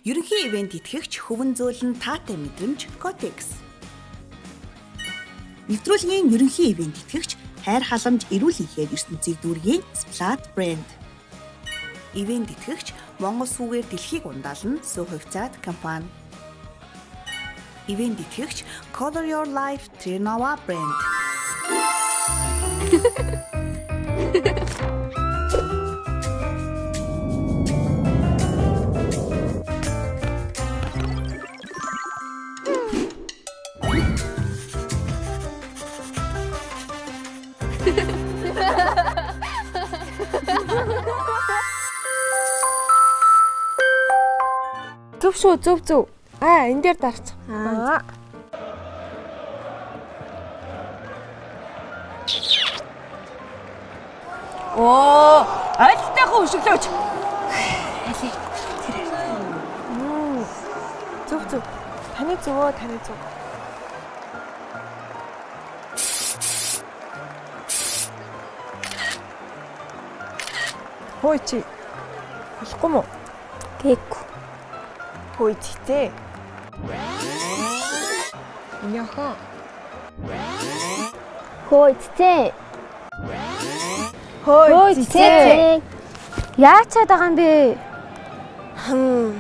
Ерөнхий ивент итгэгч хөвөн зөөлөн таатай мэдрэмж Kotex. Нэвтрүүлгийн ерөнхий ивент итгэгч хайр халамж эрүүл энхээр ертөнцийг дүүргийн Splat брэнд. Ивент итгэгч Монгол сүүгээр дэлхийг ундаална сүү хувьцаат компани. Ивент итгэгч Color Your Life Trinova брэнд. Зөв шүү, зөв зөв. Аа, энэ дээр дарч. Аа. Оо, айлтайхан өшөглөөч. Зөв зөв. Таны зөвөө, таны зөв. Хөөе чи. Болохгүй мó? Гээгүй. Хөөе цэцээ. Миний охин. Хөөе цэцээ. Хөөе цэцээ. Яачаад байгаа юм бэ? Хм.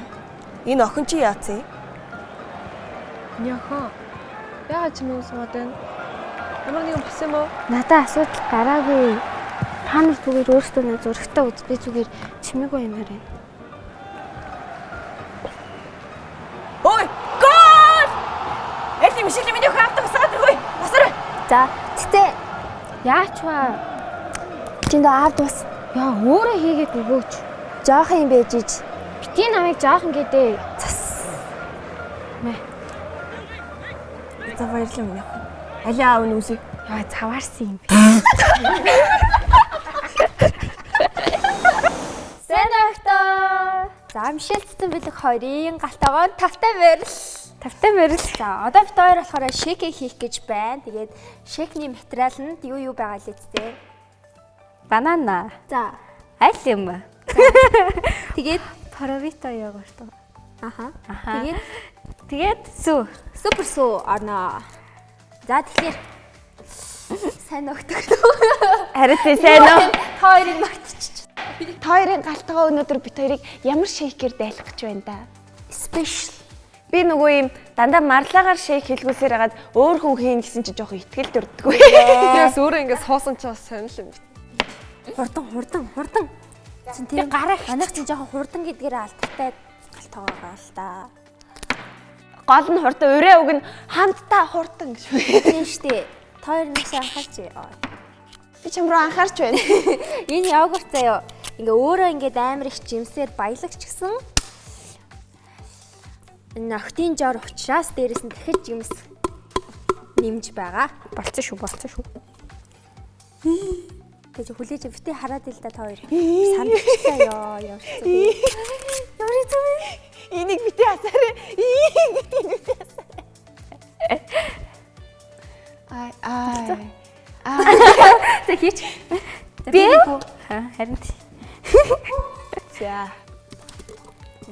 Энэ охин чи яатсан юм? Миний охин. Яагаад чи мөн суугаад байна? Ямар нэгэн болсон юм уу? Надад асуудал гараагүй. Та нар зүгээр өөрсдөө нэг зурагтай үз. Би зүгээр чимээгүй юмар байна. Ой, гол! Эли мишэл миний охин автог саад өгөө. Басараа. За, цэцээ. Яач вэ? Чинд аав тус. Яа, өөрөө хийгээд өгөөч. Жоох юм байж ич. Бити намайг жоохон гэдээ. Цас. Мэ. За баярлалаа миний охин. Алин аав нь үсэ. Яа, цаваарсан юм бэ. Сайн огтоо. За Мишель цэцэн бэлэг хоёрын галтаагоор тавтай морил. Тавтай морил. За одоо бит хоёр болохоор шейк хийх гэж байна. Тэгээд шейкний материал нь юу юу байгаа лээ цэцэн. Банана. За Аль юм? тэгээд Паравита йогурт. аха. Аха. Тэгээд Тэгээд сүү. супер суу орно. За тэгэхээр сайн огтоо. Харин тий сайн уу? Та хоёрыг мартчих. Та хоёрын галтгаа өнөөдөр бит хоёрыг ямар шейкээр дайлах гэж байна да? Special. Би нөгөө юм дандаа марлаагаар шейк хэлгүүсээр хагаад өөр хүн хийн гэсэн чи жоохон ихтгэл төрдгөө. Тэгээс өөрөө ингэ суусан чи бас сонирхол юм бит. Хурдан хурдан хурдан. Чин тийм гараа манайх чинь жоохон хурдан гэдгээр алдартай галтгаа байгаа л да. Гол нь хурдан, өрөө үг нь хамтдаа хурдан гэж. Тийм штэ. Та хоёр нэг анхаарч. Би чам руу анхаарч байна. Энэ йогурт заяо. Ингээ өөрөө ингээд амар их жимсээр баялагч гисэн. Энэ охтын жор учраас дээрэс нь дахиж жимс нэмж байгаа. Болцсон шүү, болцсон шүү. Тэгэж хүлээж бити хараад ил да та хоёр. Сандчихлаа ёо ямар хэцүү. Ямар хэцүү вэ? Энийг бити асаарэ. Ий гэдгийг бити асаарэ. Ай ай. За хийч. Би? Харин тий. За.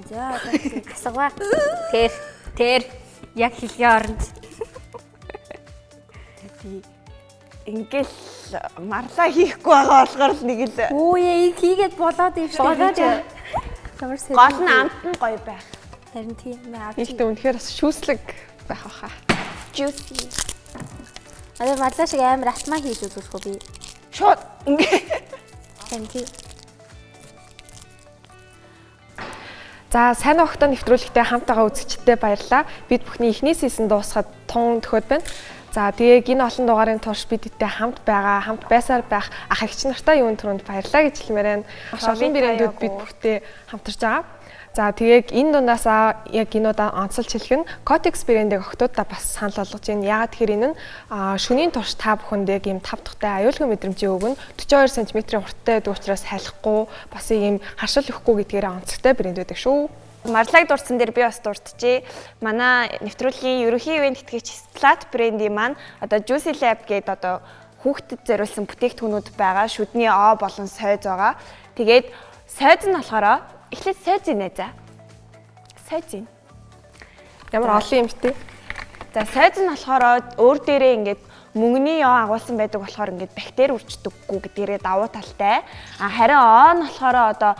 За Асгава. Тэр тэр яг хэлгийн оронд. Би ингээл марлаа хийхгүй байгаа болохоор л нэг л Өө яа хийгээд болоод юм шүү. Болоод яа. Ямар сайн. гол нь амт нь гоё байх. Харин тийм авч. Ихтэй үнэхээр бас шүүслэг байх баха. Juicy. Одоо марлаа шиг амар атмаа хийж үзүүлэх үү би. Шууд ингээ. Харин тийм. За сайн огтон нэвтрүүлэгтээ хамт байгаа үзэгчдэд баярлалаа. Бид бүхний эхний сизон дуусахад тун төхөд байна. За тэгээ энэ олон дугаарын турш бид эдтэй хамт байгаа, хамт байсаар байх ах эгч нартай юун түрүүнд баярлалаа гэж хэлмээр байна. Маш олон брэндүүд бид бүхтэй хамтарч байгаа. За тэгээд энэ дундаасаа яг энэ удаа онцолж хэлэх нь Cotex брэндийг охтуудаа бас санал болгож байна. Яагаад тэгэхээр энэ нь шөнийн турш та бүхэнд яг ийм тав тухтай аюулгүй мэдрэмжийг өгнө. 42 см-ийн хурдтай байдаг учраас халихгүй бас ийм харшил өгөхгүй гэдгээрээ онцлогтой брэнд байдаг шүү. Марлаг дурдсан дээр би бас дурджээ. Манай нэвтрүүлгийн ерөнхий ивент тэтгэгч Splat брендийн маань одоо Juicy Lab гэдэг одоо хүүхдэд зориулсан бүтээгдэхүүнүүд байгаа. Шүдний О болон сойз байгаа. Тэгээд сойз нь болохоор эхлээд сойз инээ за. Сойз юм. Ямар олон юм бэ? За сойз нь болохоор өөр дээрээ ингээд мөнгөний ёо агуулсан байдаг болохоор ингээд бактери үрждэггүй гэдгээрээ давуу талтай. А харин оо нь болохоор одоо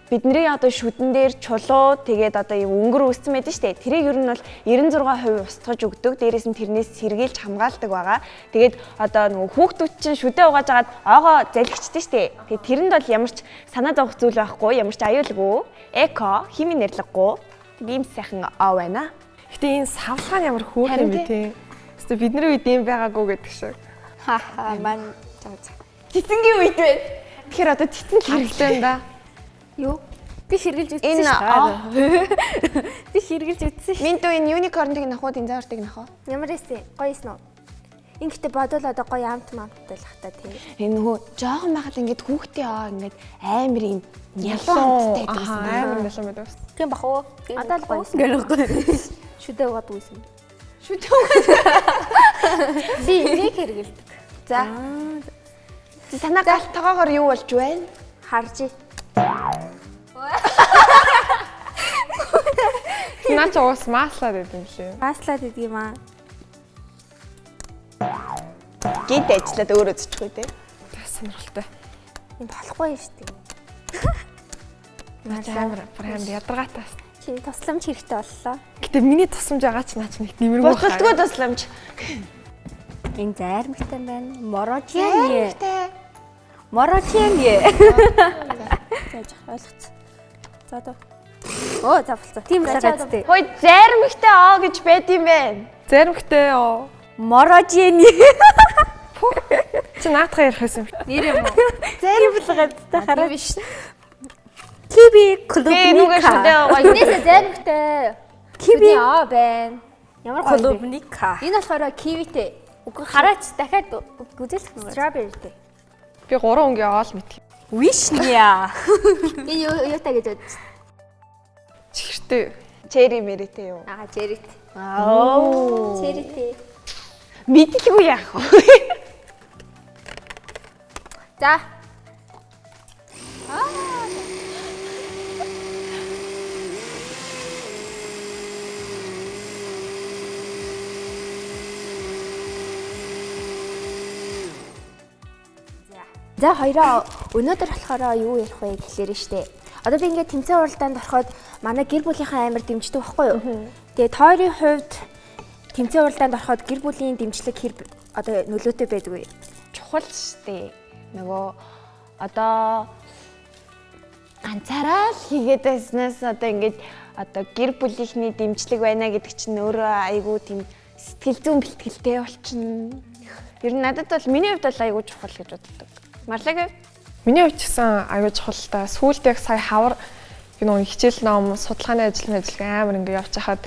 бидний одоо шүдэн дээр чулуу тэгээд одоо юм өнгөр үүссэн байдаг шүү дээ. Тэрийг ер нь бол 96% устгаж өгдөг. Дээрээс нь тэрнээс сэргийлж хамгаалдаг байгаа. Тэгээд одоо нөгөө хүүхдүүд чинь шүдэ угааж агаад оогоо залгичдээ шүү дээ. Тэгээд тэрэнд бол ямар ч санаа зовох зүйл байхгүй, ямар ч аюулгүй, эко, химийн нэрлаггүй. Тийм сайхан оо байна. Гэтэ энэ савлгаа нь ямар хөөрхөн юм бэ те? Хэвээ бидний үед ийм байгаагүй гэдэг шиг. Ха ман Цэцэнгийн үед байна. Тэгэхээр одоо цэцэн л хэрэгтэй юм да. Юу? Би хэрглэж үзсэн Энэ шүү дээ. Би хэрглэж үзсэн шүү. Минь дүү энэ юникорнтыг нах уу, динозавртыг нах уу? Ямар эсэ? Гоё эсэн үү? Энэ гэтээ бодвол одоо гоё амт мамттай л хата тий. Энэ нөгөө жоохон байхад ингээд хүүхдээ аа ингээд амар юм ялуун амттай байдаг гэсэн. Амар нэлэн байдаг. Тийм бах уу? Одоо л гоё эсэн. Гэлэхгүй. Шүдэ угаад үйсэн. Шүдэ угаад. Би энийг хэргэлдэг. За. Танаа гал тогоогоор юу болж байна? Харж. Наа чи уус маслаад байд юм лээ. Маслаад идэг юм аа. Гинт ажиллаад өөрөө зөчих үү те. Сонирхолтой. Энэ болохгүй юм шүү дээ. Наа чи амар амар ядаргаатай. Чиний тусламж хэрэгтэй боллоо. Гэтэ миний тусламж байгаа ч наа чи нэг нэмэргүй. Боцолтгүй тусламж. Энэ зайрмагтай байна. Мороженое. Зайрмагтай. Мороженое. За яах ойлгоц. За доо. Оо за болцоо. Тийм л байгаа зү. Хөөе зайрмагтай аа гэж байд юм байна. Зайрмагтай оо. Мороженое. Чи наатахаа ярих байсан юм. Нэр юм уу? Зайрмаг та хараа биш. Киви Би нүгэ шүдэ клубника. угаа. Энээсээ зайрмагтай. Киви аа байна. Ямар гоё юм бэ? клубника. Энэ болохоор кивитэй. Үгүй хараач дахиад гүзэлэх юм. Strawberryтэй. Би 3 өнгийн оол мэдх. Вишня. Энэ юу юутай гэж бодож. Чихэртэй. Черри мэритэй юу? Аа, черрит. Аа. Черритэй. Мэдлгүй яах вэ? За. За хоёроо өнөөдөр болохоор юу ярих вэ гэхлээр штэ. Одоо би ингээд тэмцээн уралдаанд ороход манай гэр бүлийнхээ амар дэмждэг байхгүй юу? Тэгээ тойрын хувьд тэмцээн уралдаанд ороход гэр бүлийн дэмжлэг хэр одоо нөлөөтэй байдгүй. Чухал штэ. Нөгөө одоо ганцаараа л хийгээд байснаас одоо ингээд одоо гэр бүлийнхний дэмжлэг байна гэдэг чинь өөрөө айгүй тийм сэтгэл зүйн бэлтгэлтэй болчихно. Ер нь надад бол миний хувьд бол айгүй чухал гэж боддог. Марлагийн хувьд? Миний хувьд ч гэсэн аюул чухал та. Сүүлд яг сая хавар би нөгөө хичээл ном, судалгааны ажил амар ингээ явж хахад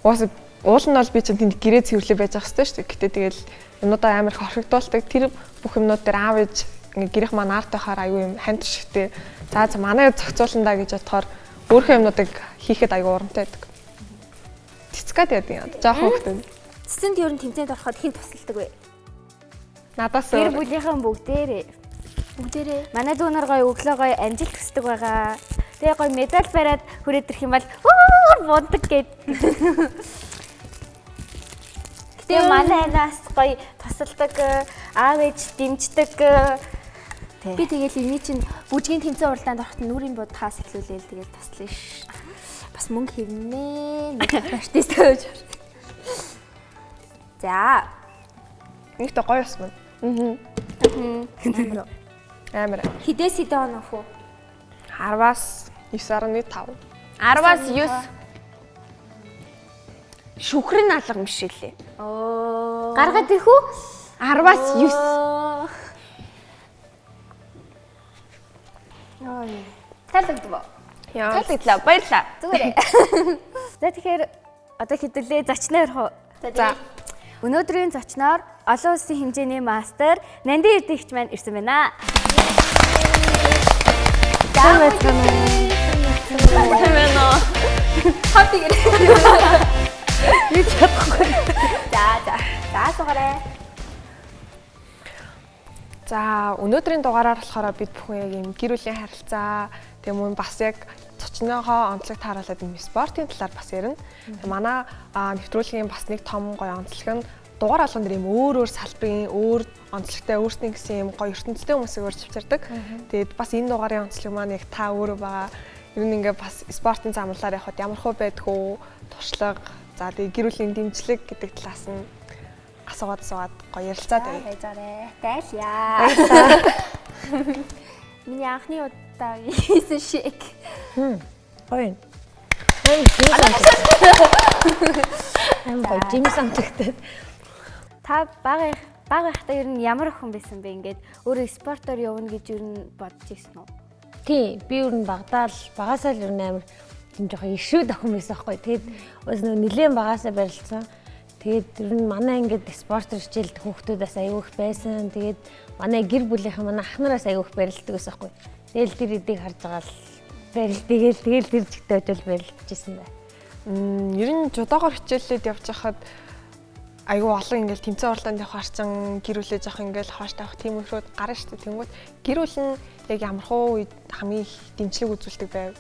угаасаа уул нь бол би чинь тэнд гэрээ цэвэрлээ байж ах хэвээр шүү дээ. Гэтэ тэгэл юмнуудаа амар их орхигдуулдаг. Тэр бүх юмнууд дээр аав ээж ингээ гэрийнх маань арт байхаар аюу юм ханд шигтэй. За за манай зохицуулна да гэж бодохоор өөрийнхөө юмнуудыг хийхэд аюу урамтай байдаг. Цэцгээд яд юм. Жохон хөлтөн. Цэцэнд ер нь тэмцээнд ороход хэн тусалдаг вэ? Надаас Гэр бүлийнхэн бүгдээрээ. Бүгдээрээ. Манай дүү нар гоё өглөө гоё амжилт хүсдэг байгаа. Тэгээ гоё медаль бариад хүрээд ирэх юм бол өөр бундаг гэд. Гэтэ манай анаас гоё тусалдаг, аав ээж дэмждэг. Би тэгэл энэний чинь бүжгийн тэмцээн уралдаанд ороход нүрийн будхаас эхлүүлээл тэгэл туслана ш. Бас мөнгө хэвнэ. Нэг артист байж. За. Нэгт гоё ус мөн. Аа. Амар. Хідээс хідэн онох уу? 10-аас 9.5. 10-аас 9. Шүхрэн алга юм шиг лээ. Гаргаад ирэх үү? 10-аас 9. Таалагдав уу? Яа. Таалагдлаа. Баярлаа. Зүгээрээ. За тэгэхээр одоо хэдүүлээ зочноо ярих уу? За. Өнөөдрийн зочноор олон улсын хэмжээний мастер Нандин Эрдэнэгч маань ирсэн байна. Сайн байцгаана уу? Сайн байна уу? Хамт игэрээ. Би чадахгүй. За за. За суугаарай. За, өнөөдрийн дугаараар болохоор бид бүхэн яг юм гэр бүлийн харилцаа, тэг мөн бас яг зочныхоо онцлог тааруулаад энэ спортын талаар бас ярина. Манай нэвтрүүлгийн бас нэг том гоё онцлог нь дугаар болгон дээр юм өөр өөр салбарын өөр онцлогтой өөрсдийн гэсэн юм гоё ертөнцийн хүмүүсийг урьж авчирдаг. Тэгээд бас энэ дугаарын онцлог маань яг та өөрөө байгаа. Ер нь ингээ бас спортын замналаар явхад ямар хөө байдгүй туршлага, за тэгээ гэр бүлийн дэмжлэг гэдэг талаас нь асуугаад гоё ярилцаад байя. Баяртай. Дайлаа. Миний анхны удаа хийсэн шик. Гоё. Амар гоё жим санагддаг. Та бага байхдаа ер нь ямар охин байсан бэ? Ингээд өөрөө спортоор явна гэж ер нь бодож ирсэн үү? Тийм, би ер нь багаасаа л ер нь амар тийм жоохон ишүүд охин байсан байхгүй. Тэгээд бас нөгөө нэлээд багаасаа барилцсан. Тэгээд ер нь манай ингээд спортоор хичээлдэг хүүхдүүдээс аюу их байсан. Тэгээд манай гэр бүлийнхэн манай ах нараас аюу их барилддаг байсан байхгүй. Тэгэл тэр эдийг харж байгаа л барилдгээл тэгэл тэр чигтээ очил барилдчихсэн бай. Ер нь жудоогоор хичээллээд явж байхад айгүй олон ингээл тэмцээн уралдаанд явах арчин гэр бүлээ жоох ингээл хоош тавих тийм өрхөд гарна шүү дээ. Тэнгүүд гэр бүл нь яг ямархуу үед хамгийн их дэмжлэг үзүүлдэг байв?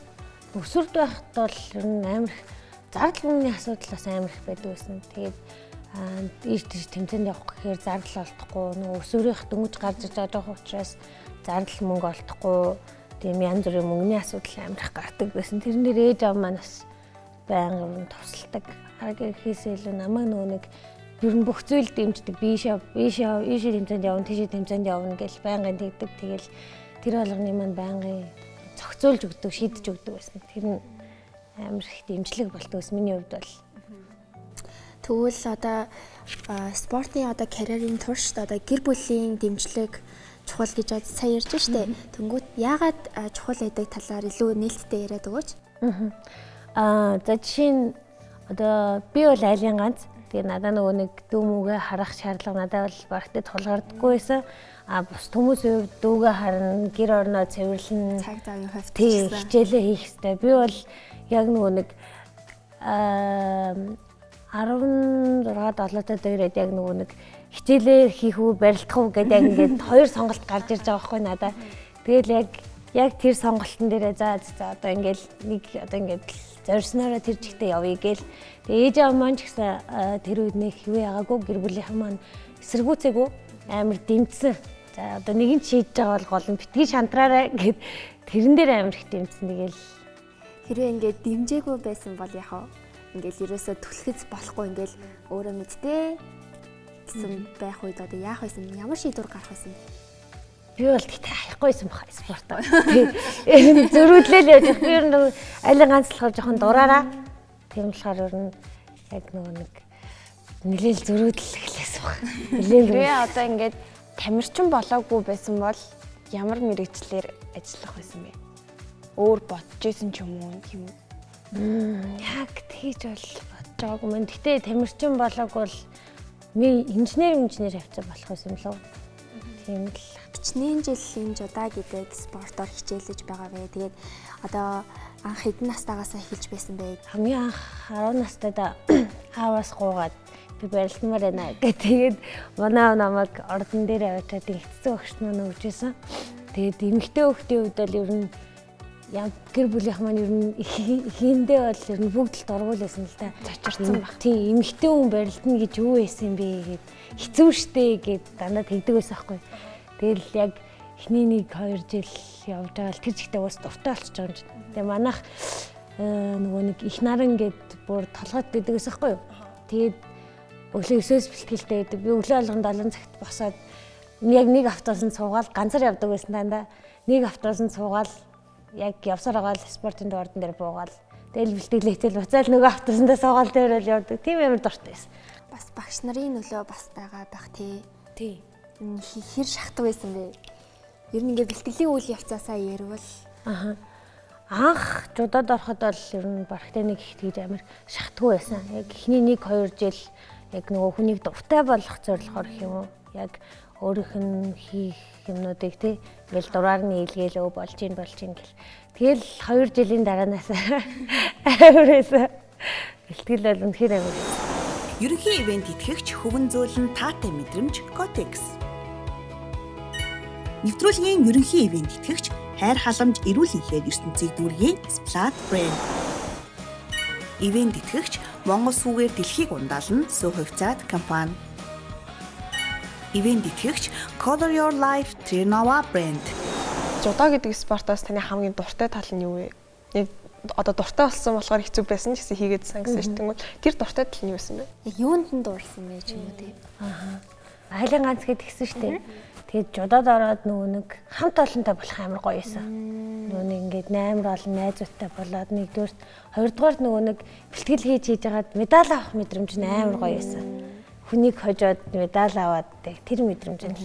Өсвөрд байхад бол ер нь амар их зардал мөнгөний асуудал бас амар их байдаг байсан. Тэгээд ийш тийш тэмцээнд явах гэхээр зардал олдохгүй, нөгөө өсвөрийнх дөнгөж гарч иж байгаа учраас зардал мөнгө олдохгүй, тийм янз бүрийн мөнгөний асуудал амар их гардаг байсан. Тэрэн дээр ээж аав маань бас байнга ер нь тусалдаг. Арга хийхээсээ илүү намайг нөгөө нэг ер нь бүх зүйл дэмждэг. Би ийшээ тэмцээнд явна, тийшээ тэмцээнд явна гэж байнгын тэгдэг. Тэгэл тэр болгоны маань байнгын зохицуулж өгдөг, шийдэж өгдөг байсан. Тэр нь амар их дэмжлэг болдог ус миний хувьд бол. Тэгвэл одоо спортын одоо карьерийн туршид одоо гэр бүлийн дэмжлэг чухал гэж сая ярьж штэ. Тэнгүүт яагаад чухал байдаг талаар илүү нээлттэй яриад өгөөч. За жишээ нь одоо би бол айлын ганц. Тэгээ надаа нөгөө нэг дүү мүгээ харах шаардлага надад бол барагтаа тулгардаггүй байсан. А бус хүмүүсийн хувьд дүүгээ харна, гэр орноо цэвэрлэн, цаг завын хувьд хичээлээ хийх хэрэгтэй. Би бол яг нөгөө нэг 16 7-тай дээрээд яг нөгөө нэг хичээлээ хийх үү, барилдах уу гэдэг яг ингээд хоёр сонголт гарч ирж байгаа байхгүй надаа. Тэгэл яг тэр сонголтон дээрээ за одоо ингээд нэг одоо ингээд зорьсноороо тэр чигтээ явъя гээл. Тэгээ ээж аав маань ч гэсэн тэр үед нэг юу яагаагүй, гэр бүлийнхэн маань эсэргүүцээгүй амар дэмжсэн. За одоо нэг нь шийдэж байгаа бол гол нь битгий шантраарай гэд тэрэн дээр амар их дэмжсэн. Тэгэл хэрвээ ингээд дэмжээгүй байсан бол яг ингээл ерөөсөө түлхэц болохгүй ингээл өөрөө мэдтэй гэсэн байх үед одоо яах байсан, ямар шийдвэр гарах байсан? Би бол тэгтээ хаяхгүйсэн баха спортоо. Тэгээ зөрүүдлээл явж би ер нь айлын ганц болохоор жоохон дураараа. Тийм болохоор ер нь яг нөгөө нэг нэлээл зөрүүдлэл эхлэсэн баг. Нэлээл. Тэгээ одоо ингээд тамирчин болоогүй байсан бол ямар мэрэгчлэр ажиллах байсан бэ? Өөр бодож исэн ч юм уу тийм үү? Яг тэгж бол бодож байгаагүй мэн. Гэтэ тамирчин болоогүй бол ми инженер хавцаа болох байсан юм лөө. Тийм л. Хичнээн жил энэ жудаа гэдэг спортоор хичээлж байгаа вэ? Тэгээд одоо анх хэдэн настайгаас эхэлж байсан бэ? Хамгийн анх 10 настайд ааваас гуугаад би барилдмаар байна гэх. Тэгээд манай аав намайг ордон дээр аваачаад ингэцсэн өгч маань өгч байсан. Тэгээд эмэгтэй хүүхдийн хувьд бол ер нь гэр бүлийнх маань ер нь ихэндээ бол ер нь бүгд л дургуул байсан л да. Цочирсан баг. Тийм, эмэгтэй хүн барилдна гэж юу байсан бэ гэд хэцүү штэ гэд дандаа тэгдэг байсан байхгүй. Тэгэл яг эхний 1-2 жил явж байгаа л тэр чигтээ уус дуртай болчихж байгаа юм чинь. Тэгээ манайх нөгөө нэг их наран гэд бүр толгойд байдаг байсан байхгүй юу. Тэгээд өглөө 9-өөс бэлтгэлтэй байдаг. Би өглөө болгон 7 цагт босоод яг нэг автобусанд суугаад ганцаар явдаг байсан дандаа. Нэг автобусанд суугаад яг явсаар байгаа л спортын дуурдан дээр буугаал. Тэгэл бэлтгэлээтэл буцаал нөгөө автобусандаа суугаал дээр л явдаг. Тийм амар дуртай байсан. Бас багш нарын нөлөө бас байгаа байх тий. Тий. Хэр шахдаг байсан бэ? Ер нь ингээ бэлтгэлийн үйл явцаасаа яривал. Аха. Анх жудаад ороход бол ер нь барагтай нэг их тэгж амар шахдаггүй байсан. Яг эхний 1-2 жил яг нөгөө хүнийг дуртай болгох зорилгоор гэх юм уу? Яг өөрийнх нь хийх юмнуудыг тий ингээл дураар нь хийлгээл өө болж ийн гэл. Тэгэл 2 жилийн дараанаас амар байсан. Бэлтгэл бол үнэхээр амар байсан. Ерөнхий ивент итгэгч хөвөн зөөлөн таатай мэдрэмж Котекс. Нэвтрүүлгийн ерөнхий ивент итгэгч Хайр халамж эрүүл энхээр ертөнцийг дүүргэе Splat брэнд. Ивент итгэгч Монгол сүүгээр дэлхийг ундаална Сүү хувьцаат компани. Ивент итгэгч Color Your Life Trinova брэнд. Жудо гэдэг спортоос таны хамгийн дуртай тал нь юу вэ? Яг одоо дуртай болсон болохоор хэцүү байсан ч гэсэн хийгээд сан гэсэн шүү дээ. Тэр дуртай тал нь юу байсан бэ? Яг юунд нь дурлсан бэ ч юм уу те. Аа. Айлын ганц гээд тэгсэн шүү дээ. Тэгээд жудаад ороод нөгөө нэг хамт олонтой болох амар гоё байсан. Нөгөө нэг ингээд амар олон найзуудтай болоод нэгдүгээрт, хоёрдугаарт нөгөө нэг бэлтгэл хийж хийж хагаад медаль авах мэдрэмж нь амар гоё байсан. Хүнийг хожоод медаль аваад тэр мэдрэмж нь.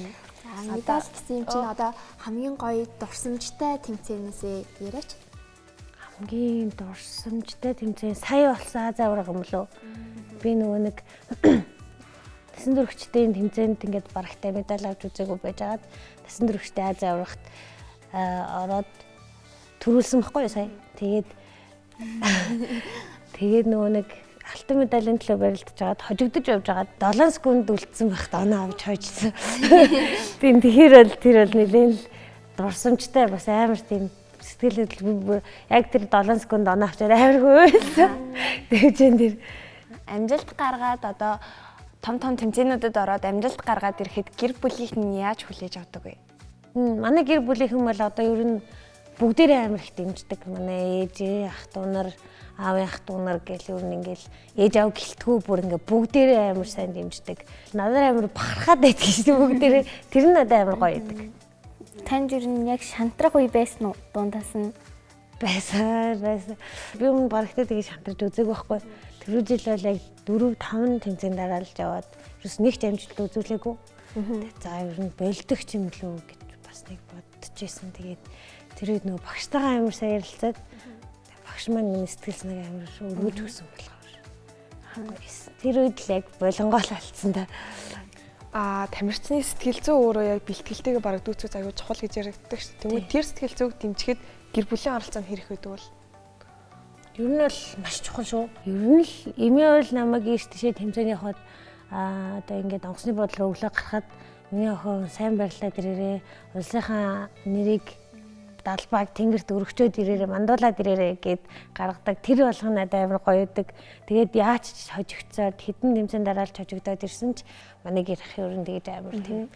За медаль гэсэн юм чинь одоо хамгийн гоё дурсамжтай тэмцээнээсээ яриач. Хамгийн дурсамжтай тэмцээн сая болсон Азийн аварга юм лөө. Би нөгөө нэг Тасан дөрөгчдийн тэмцээнд ингээд барагтай медаль авч үзээгүй байж хагаад тасан дөрөгчдийн Азийн аваргат ороод төрүүлсэн баггүй юу сая. Тэгээд тэгээд нөгөө нэг алтан медалийн төлөө барилдаж хагаад хожигдож явж хагаад 7 секунд үлдсэн байхад оноо авч хожсон. Тийм тэгэхээр бол тэр бол нэлээд л дурсамжтай бас амар тийм сэтгэл хөдлөл яг тэр 7 секунд оноо авчаар амар хөөсөн. Тэгээд чинь тэр амжилт гаргаад одоо том том тэмцээнүүдэд ороод амжилт гаргаад ирэхэд гэр бүлийнх нь яаж хүлээж авдаг вэ? Манай гэр бүлийнхэн бол одоо ер нь бүгдээрээ амар их дэмждэг. Манай ээж, ах トゥ нар, аавын ах トゥ нар гэл ер нь ингээл ээж аав гэлтгүү бүр ингээ бүгдээрээ амар сайн дэмждэг. Надад амар бахархаад байдаг шүү дээ бүгдээрээ. Тэр нь надад амар гоё байдаг. Танд ер нь яг шантрах үе байсан уу? Дундаас нь байсан. Би өмнө барагтаа тэгж шантарч үзээгүй байхгүй. Түрүү жил бол яг 4 5 тэмцээн дараалж яваад ерөөс нэг ч амжилт үзүүлээгүй. За ер нь болдог ч юм лөө гэж бас нэг бодож исэн. Тэгээд тэр үед нөгөө багштайгаа амар сайн ярилцаад багш маань миний сэтгэл санааг амар өргөж өгсөн болохоор. Тэр үед л яг болонгоол алдсан да. А тамирчны сэтгэл зүй өөрөө яг бэлтгэлтэйгээ бараг дүүцэх аюул чухал гэж яригддаг шүү дээ. Тэгмээ тэр сэтгэл зүйг дэмжихэд гэр бүлийн оролцоо нь хэрэг байдаг бол? Ер нь бол маш чухал шүү. Ер нь л эмээ ойл намайг ийш тийшээ тэмцээний явахад одоо ингээд онгоцны буудлын өглөө гарахад миний охин сайн байрлаад ирээрээ, улсынхаа нэрийг далбааг тэнгэрт өргөчөөд ирээрээ, мандуулаад ирээрээ гэд гаргадаг. Тэр болгоно надад амар гоё өгдөг. Тэгээд яаж ч хожигдсоод хэдэн тэмцээн дараалж хожигдоод ирсэн ч манай гэр ах ер нь тэгж амар тийм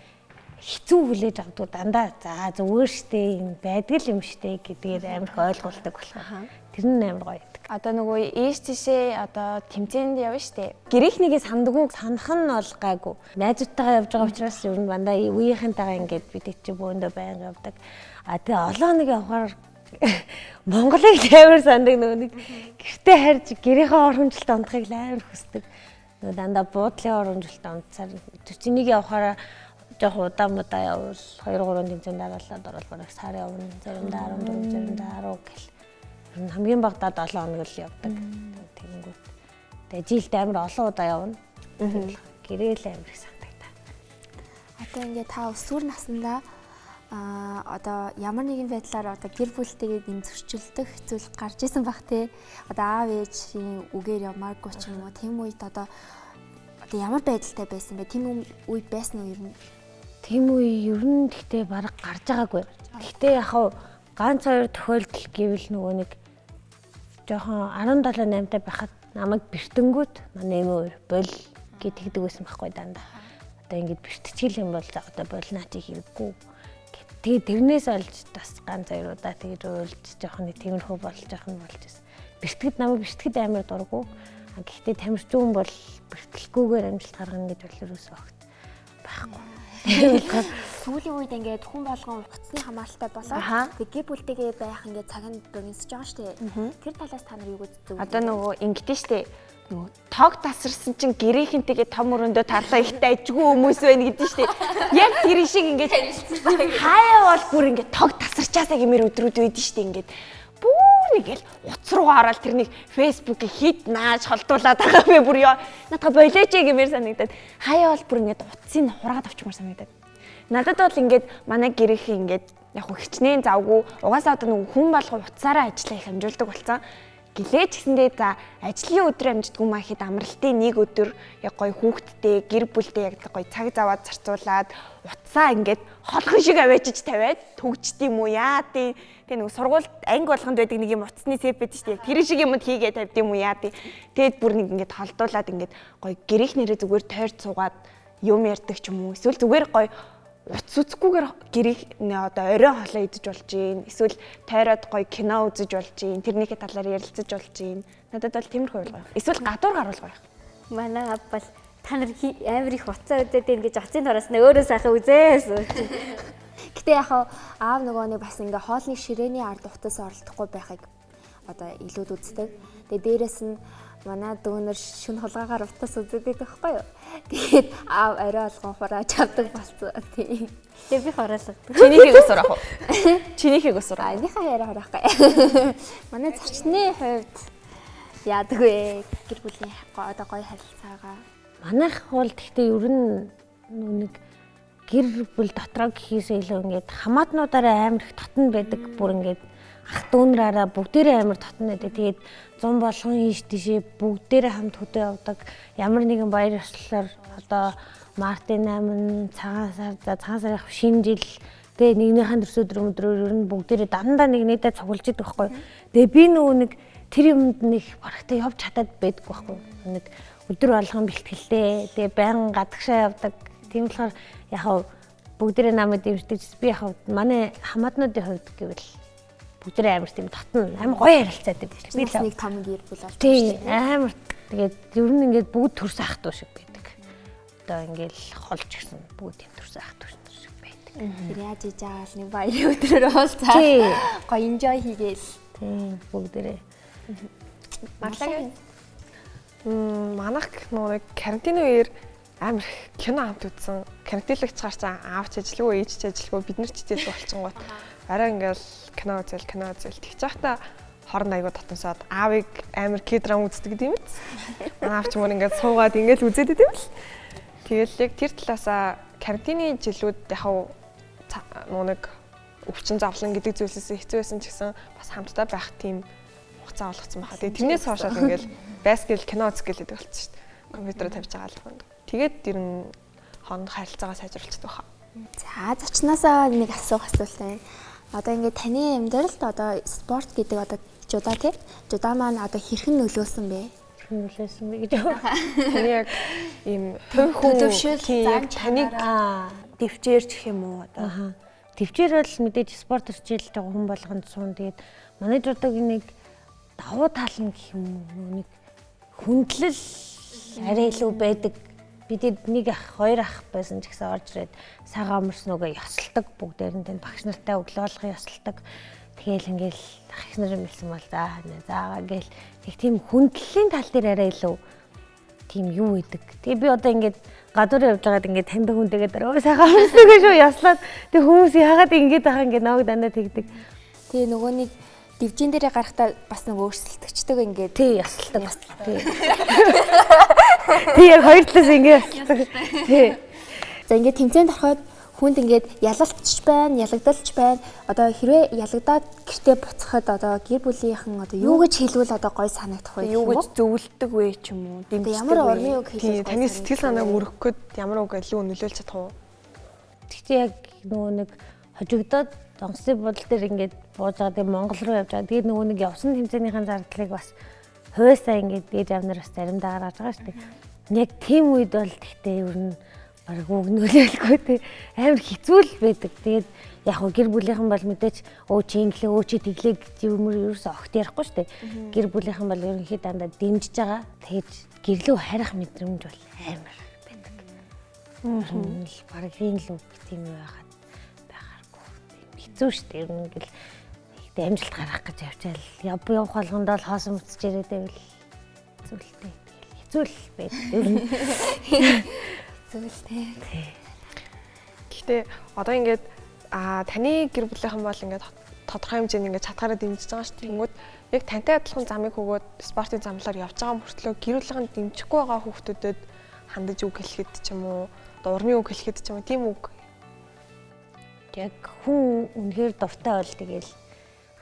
хэцүү хүлээж авдаг дандаа. За зүгээр штэ юм байдаг л юм штэ гэдгээр амар их ойлголдог болохоор тэр нь амар гоё байдаг. Одоо нөгөө ийш тийшээ одоо тэмцээнд явна штэ. Гэрийнхнийгээ сандаггүй санах нь бол гайгүй. Найзуудтайгаа явж байгаа учраас ер нь дандаа үеийнхэнтэйгээ ингээд бид чи бөөндөө байнга явдаг. А тэгээ олон хоног явахаар Монголыг амар сандаг нөгөө нэг гэртээ харж гэрийнхээ урамжилт унтахыг амар хүсдэг. Нөгөө дандаа буудлын урамжилт унтсаар тэр чинь нэг явахаараа жоох удаа мудаа явбал 2 3 тэмцээн дараалаад орол бараг сар явна. Заримдаа 14, заримдаа 10 гэл. Ер нь хамгийн багадаа 7 хоног л явдаг. Тэгэнгүүт. Тэгээ жилд амар олон удаа явна. Гэрээл амар их сандаг та. Одоо ингээ та өсвөр насндаа одоо ямар нэгэн байдлаар одоо гэр бүлтэйгээ нэм зөрчилдөх зүйл гарч исэн бах те. Одоо аав ээжийн үгээр явмааргүй ч юм уу. Тийм үед одоо ямар байдалтай байсан бэ? Тийм үе байсан уу ер нь? Тийм үе ер нь гэхдээ бараг гарч байгаагүй. Гэхдээ яг хав ганц хоёр тохиолдол гэвэл нөгөө нэг жоохон 17 8-тай байхад намайг бэртэнгүүт манай эмээ бол гэд тэгдэг байсан байхгүй дандаа. Одоо ингэж бэртчихэл юм бол за одоо болнаа чи хэрэггүй. Тэгээд тэрнээс олж бас ганц хоёр удаа тэгж уйлж жоохон нэг тиймэрхүү болж жоохон болж байсан. Бэртгэд намайг бэртгэд амар дургу. Гэхдээ тамирчгүй бол бэртгэлгүйгээр амжилт гаргана гэж бол ерөөсөө огт байхгүй. Сүүлийн үед ингээд хүн болгон утасны хамааралтай болоод тэг гэр бүлтэйгээ байх ингээд цаг нь богиносж байгаа шүү дээ. Тэр талаас та нар юу гэж зөвлөж? Одоо нөгөө ингэдэж шүү дээ. Нөгөө тог тасарсан чинь гэрийнхэнтэйгээ том өрөөндөө тарлаа ихтэй ажгүй хүмүүс байна гэдэг шүү дээ. Яг тэр шиг ингээд хаяа бол бүр ингээд тог тасарчаасаа гэмээр өдрүүд байдэн шүү дээ ингээд. Бүр нэгэл утас руугаа ороод тэр нэг Facebook-ийг хит нааж холдуулаад байгаа юм бүр ёо. Надаа болооч гэмээр санагдаад. Хаяа бол бүр ингээд утсыг хураад авчмаар санагдаад. Надад бол ингээд манай гэрийнхэн ингээд яг хөө хичнээн завгүй угаасаа одоо нэг хүн болго утсаараа ажиллаа их амжуулдаг болсон. Гэлээ ч гэсэндээ за ажлын өдөр амждаггүй маа хэд амралтын нэг өдөр яг гоё хүүхдтэй, гэр бүлтэй яг гоё цаг заваад зарцуулаад утсаа ингээд холхон шиг аваачиж тавиад төгжд юм уу яа тий. Тэгээ нэг сургууль анги болгонд байдаг нэг юм утасны сэп байдаг шүү дээ. Тэр шиг юмд хийгээ тавьд юм уу яа тий. Тэгээд бүр нэг ингээд холдуулаад ингээд гоё гэрийнхнэрээ зүгээр тойрч суугаад юм ярьдаг ч юм уу. Эсвэл зүгээр гоё утас үзэхгүйгээр гэрийг одоо орой хоолоо идэж болж гин. Эсвэл тойроод гоё кино үзэж болж гин. Тэрнийхээ талаар ярилцаж болж гин. Надад бол тиймэрхүү бол гоё. Эсвэл гадуур гарвал гоё. Манай ав бол та нар амар их утсаа үзээд байна гэж оцын тураас нэ өөрөө сайхан үзээс. Гэтэ яг аав нөгөө нэг бас ингээ хоолны ширээний ард утас оролдохгүй байхыг одоо илүүд үздэг. Тэгээ дээрэс нь манай дүүнер шүн хулгаагаар утас үздэг байхгүй юу? Тэгээд аав орой болгон хурааж авдаг болсон. Тийм. Тэгээ би хураалгадаг. Чинийхийг ус хураах уу? Чинийхийг ус хураах. Энийхээ яриа хураахгүй. Манай зочны хувьд яадаг вэ? Гэр бүлийн одоо гоё харилцаагаа. Манайх бол тэгтээ ер нь нэг гэр бүл дотроо гэхээсээ илүү ингээд хамаатнуудаараа амар их татна байдаг. Бүр ингээд ах дүүнраараа бүгдээрээ амар татна байдаг. Тэгээд зун болгон ийш тийшээ бүгдээрээ хамт хөдөө явдаг. Ямар нэгэн баяр ёслолоор одоо мартын 8, цагаан сар, за цагаан сарын шинэ жил тэгээ нэгнийхэн төрс өдөр өдрөөр ер нь бүгдээрээ дандаа нэг нийтээ цуглаж идэг байхгүй. Тэгээ би нөгөө нэг тэр юмд нэг барагтаа явж чадаад байдаггүй байхгүй. Нэг өдөр болгон бэлтгэлтэй. Тэгээ баян гадагшаа явдаг. Тийм болохоор яг бүгдээрээ намайг дэмждэг. Би яг манай хамаатнуудын хувьд гэвэл бүгдээрээ амар тийм татна. Амар гоё харилцаатай байдаг. Би л нэг том гэр бүл болж байна. Тийм амар тэгээд ер нь ингээд бүгд төрсөн ах дүү шиг байдаг. Одоо ингээд холж гисэн бүгд тийм төрсөн ах дүү шиг байдаг. Тэр яаж иж байгаа л нэг баярын өдрөөр уулзаа. Гоё enjoy хийгээл. Тийм бүгдээрээ. Марлаг. Манайх нөгөө карантины үеэр амар их кино хамт үзсэн. Карантинлагч гарч аав ч ажилгүй, ээж ч ажилгүй, бид нар ч хичээлгүй болчихгоот. Арай ингээл кино үзэл, кино үзэл. Тэгж байхдаа хооронд айгуу татансаад аавыг амар К-драма үздэг гэдэг юм биз. Манай аав ч мөр ингээд суугаад ингээл үзээд идэв л. Тэгэл яг тэр талаасаа карантины жилүүд яг нөгөө нэг өвчин зовлон гэдэг зүйлээс хэцүү байсан ч гэсэн бас хамтдаа байх тийм хугацаа олгоцсон байхаа. Тэгээ тэрнээс хойшоо ингээл байсгэл кино үзэх гэлээд болчихсон шүү дээ. Компьютероо тавьж байгаа л фонд. Тэгээд ер нь хооронд харилцаагаа сайжруулчихдаг байхаа. За зочноосоо нэг асуух асуулт байна. Одоо ингээд таны амьдралд одоо спорт гэдэг одоо жудаа тий? Жудаа маань одоо хэрхэн нөлөөлсөн бэ? Хэрхэн нөлөөлсөн бэ гэж. Таны яг ийм хувь хүн зам таныг дэвчээрч гэх юм уу одоо. Аха. Тэвчээр бол мэдээж спорт хичээлж байгаа хүн болгонд суун. Тэгээд манай жудагийн нэг давуу тал нь гэх юм уу нэг хүндлэл арай илүү байдаг. Бидэд нэг ах, хоёр ах байсан ч гэсэн орж ирээд сагаа өмөрснөөгөө ёсолдог. Бүгдээр нь тэнд багш нартай өглөө болгон ёсолдог. Тэгээл ингээл ах их нар юм хэлсэн бол за заагаа гээл нэг тийм хүндлэлийн тал дээр арай илүү тийм юу идэг. Тэгээ би одоо ингээд гадуур явж байгаад ингээд таньдаг хүнтэйгээ дараа өө сагаа өмөрснөөгөө шүү ёслоод тэг хүмүүс яагаад ингэж байгаа ингээд намайг дандаа тэгдэг. Тэгээ нөгөө нэг дивжин дээрээ гарахтаа бас нэг өөрсөлтөгчдөг ингээд тий ёсолдог. Тий. Тий яг хоёр талаас ингээд ёсолдог. Тий. За ингээд тэмцээнд ороход хүнд ингээд ялалтч байна, ялагдalч байна. Одоо хэрвээ ялагдаад гэртээ буцахад одоо гэр бүлийнхэн одоо юу гэж хэлвэл одоо гой санагдах вэ? Юу гэж зөвлөдөг вэ ч юм уу? Дэмждэг ямар урмын үг хэлвэл таны сэтгэл санааг өргөх гээд ямар үг илүү нөлөөлж чадах уу? Тэгтээ яг нөгөө нэг хожигдоод онгоцны буудлын дээр ингээд бууж байгаа тэгээ Монгол руу явж байгаа. Тэгээд нөгөө нэг явсан тэмцээнийхэн зардлыг бас хойсаа ингээд ээж аав нар бас заримдаа гаргаж байгаа шүү дээ. Яг тийм үед бол тэгтээ ер нь бараг үг нөлөөлөхгүй те амар хэцүү л байдаг. Тэгээд яг хөө гэр бүлийнхэн бол мэдээч өө чи инглээ өө чи тэглээ гэж юм ерөөсөө огт ярихгүй шүү дээ. Гэр бүлийнхэн бол ерөнхий дандаа дэмжиж байгаа. Тэгэж гэрлөө харих мэдрэмж бол амар байдаг. Бараг ийм л үг тийм юу байхад байхааргүй. Хэцүү шүү дээ. Ер нь ингээл ихтэй амжилт гаргах гэж явчаал явах болгондоо л хоосон мөцөж ирээд байвал хэцүү л дээ. Тэгэл хэцүү л байдаг. Ер нь Зүйлтэй. Гэхдээ одоо ингээд таны гэр бүлийнхэн бол ингээд тодорхой хэмжээний ингээд чадхаараа дэмжиж байгаа шүү дээ. Тэнгүүд яг тантай адилхан замыг өгөөд спортын замлаар явж байгаа мөртлөө гэр бүлийнхэн дэмжихгүй байгаа хүүхдүүдэд хандаж үг хэлэхэд ч юм уу, одоо урмын үг хэлэхэд ч юм уу тийм үг. Яг хүн үнэхээр дуртай бол тэгэл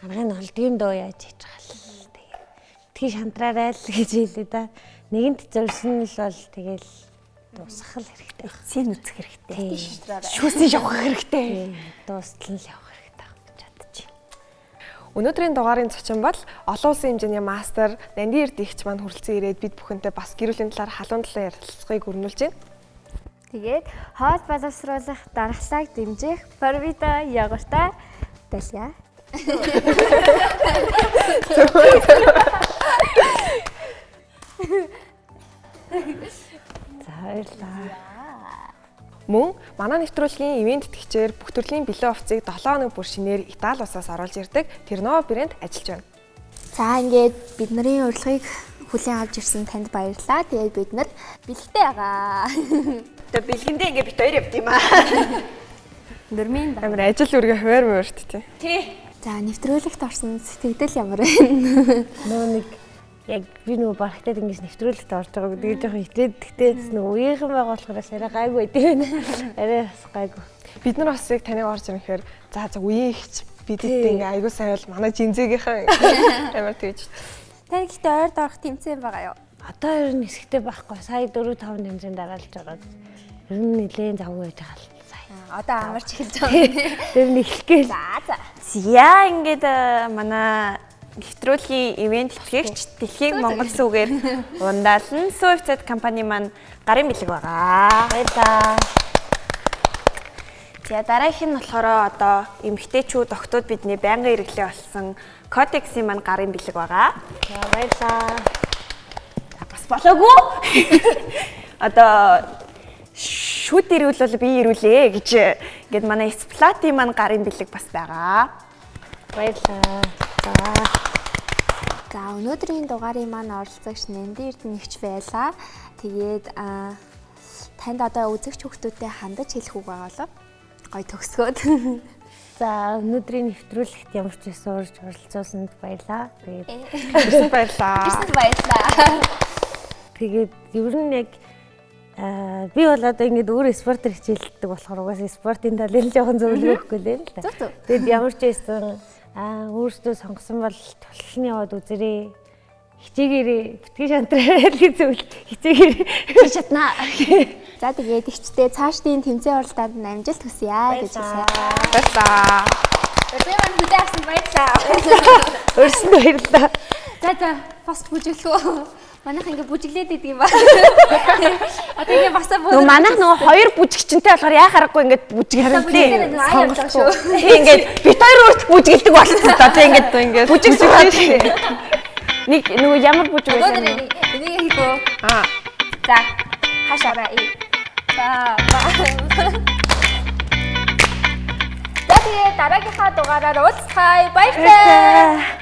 аргыг нь олд юм дөө яаж хийж байгаа л тэгээ. Битгий шантраарай л гэж хэлээ да. Нэгэнт зорьсон л бол тэгэл дуусгах л хэрэгтэй. Эцсийн үзэх хэрэгтэй. Тийм. Шүүсэн явах хэрэгтэй. Дуустал нь л явах хэрэгтэй гэж бодож байна. Өнөөдрийн дугаарын зочин бол олон улсын хэмжээний мастер Нандин Эрд ихч маань хүрэлцэн ирээд бид бүхэнтэй бас гэр бүлийн талаар халуун талаар ярилцлагыг өрнүүлж байна. Тэгээд хоол боловсруулах дархлааг дэмжих Парвита ягуртай далиа. За баярлалаа. Мөн манай нэвтрүүлгийн ивент тэтгэгчээр бүх төрлийн бэлэн хувцсыг 7 хоног бүр шинээр Итали улсаас оруулж ирдэг Тернова брэнд ажиллаж байна. За ингээд бидний урилгыг хүлээн авч ирсэн танд баярлалаа. Тэгээд бид нар бэлэгтэй байгаа. Одоо бэлгэндээ ингээд бит хоёр явд юм аа. Нөрмийн да. Амар ажил үргээ хуваар муурт тий. Тий. За нэвтрүүлэгт орсон сэтгэгдэл ямар вэ? Нөө нэг яг би нөгөө барагтад ингэж нэвтрүүлэгт орж байгааг тэгээ жоохон хитрээд гэхдээ нөгөө үеийнхэн байгаа болохоор арай гайгүй байд юм байна. Арай бас гайгүй. Бид нар бас яг таныг орж ирэхээр за за үеийн ихч бидэд ингээ айгуу сайн бол манай жинзээгийнхэн амар тэгж. Тань гэхдээ ойрд орох тэмцээн байгаа юу? Одоо ер нь хэсэгтэй байхгүй. Сая 4 5 тэмцээнд дараалж ороод ер нь нэлээд завгүй байж байгаа л сая. Одоо амарч эхэлж байгаа. Тэр нь эхлэх гээл. За за. За ингээд манай нэвтрүүлгийн ивент тэтгэгч Дэлхийн Монгол сүгээр ундаална. Сүүвцэд компани маань гарын бэлэг байгаа. Баярлалаа. За дараагийнх нь болохоор одоо эмэгтэйчүүд октод бидний байнгын хэрэглээ болсон Кодексийн маань гарын бэлэг байгаа. За баярлалаа. Бас болоогүй. Одоо шүд ирүүл бол би ирүүлээ гэж ингээд манай Сплатын маань гарын бэлэг бас байгаа. Баярлалаа. За. За өнөөдрийн дугаарын маань оролцогч Нанди Эрдэнэ нэгч байлаа. Тэгээд танд одоо үзэгч хүүхдүүдэд хандаж хэлэх үг байгаа болов? Гой төгсгөөд. За өнөөдрийн нэвтрүүлэгт ямар ч байсан урьж оролцуулсанд баярлалаа. Тэгээд Ирсэн баярлаа. Ирсэнд баярлалаа. тэгээд ер нь яг би бол одоо ингэж өөр спортоор хичээлдэг болохоор угаасаа спортын талын жоохон зөвлөгөө өгөхгүй л юм л да. Зөв зөв. Тэгэд ямар ч байсан өөрсдөө сонгосон бол тулал нь яваад үзэрээ. Хичээгээрээ битгий шантраарай л гэж зөвл хичээгээрээ. Чи чаднаа. За тэгээд ихчтэй цаашдын тэмцээн уралдаанд нь амжилт хүсье гэж хэлье. Баярлаа. Би маань хүлээн авсан баярлалаа. Өрсөнд баярлалаа. За за пост бүжиглэх үү? Манайх ингээ бүжиглээд идэг юм ба. Одоо ингээ басаа буу. Нөгөө манайх нөгөө хоёр бүжигчэнтэй болохоор яа харахгүй ингээд бүжиглэн тий. Сонголтгүй. Тий ингээд бит хоёр хүртэл бүжиглдэг болчихсон доо. Тий ингээд Ингээд бүжиг суугаад тий. Нэг нөгөө ямар бүжиг байсан Өнөөдөр юм? энийг хийх үү? Аа. За хашаараа. Ба ба. За тэгээ дараагийнхаа дугаараар уулзцгаая. Баярлалаа.